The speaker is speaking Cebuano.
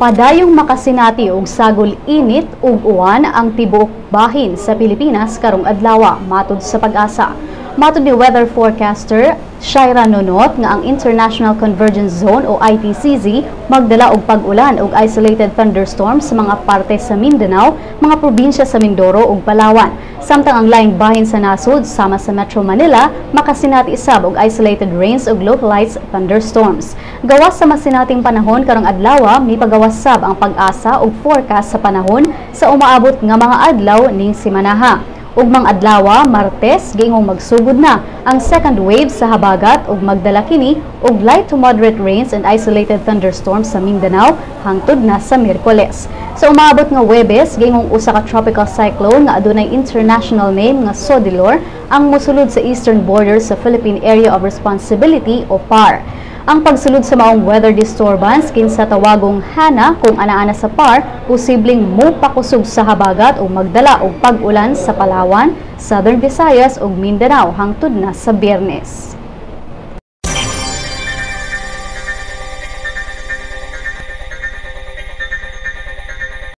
Padayong makasinati og sagol init ug uwan ang tibuok bahin sa Pilipinas karong adlaw, matud sa PAGASA. Matud ni weather forecaster Shaira Nonot nga ang International Convergence Zone o ITCZ magdala og pag-ulan ug isolated thunderstorms sa mga parte sa Mindanao, mga probinsya sa Mindoro ug Palawan. Samtang ang laing bahin sa nasod sama sa Metro Manila makasinati sab og isolated rains ug localized thunderstorms. Gawas sa masinating panahon karong adlaw, mipagawas sab ang PAGASA og forecast sa panahon sa umaabot nga mga adlaw ning simanaha. Ugmang adlaw, Martes, giingong magsugod na ang second wave sa habagat ug magdala kini og light to moderate rains and isolated thunderstorms sa Mindanao hangtod na sa Miyerkules. Sa umaabot nga Webes, giingong usa ka tropical cyclone nga adunay international name nga Soudelor ang mosulod sa eastern border sa Philippine Area of Responsibility o PAR. Ang pagsulod sa maong weather disturbance, kinsa tawagong Hanna kung ana-ana sa PAR, posibleng mopakusog sa habagat o magdala og pag-ulan sa Palawan, Southern Visayas ug Mindanao hangtod na sa Biyernes.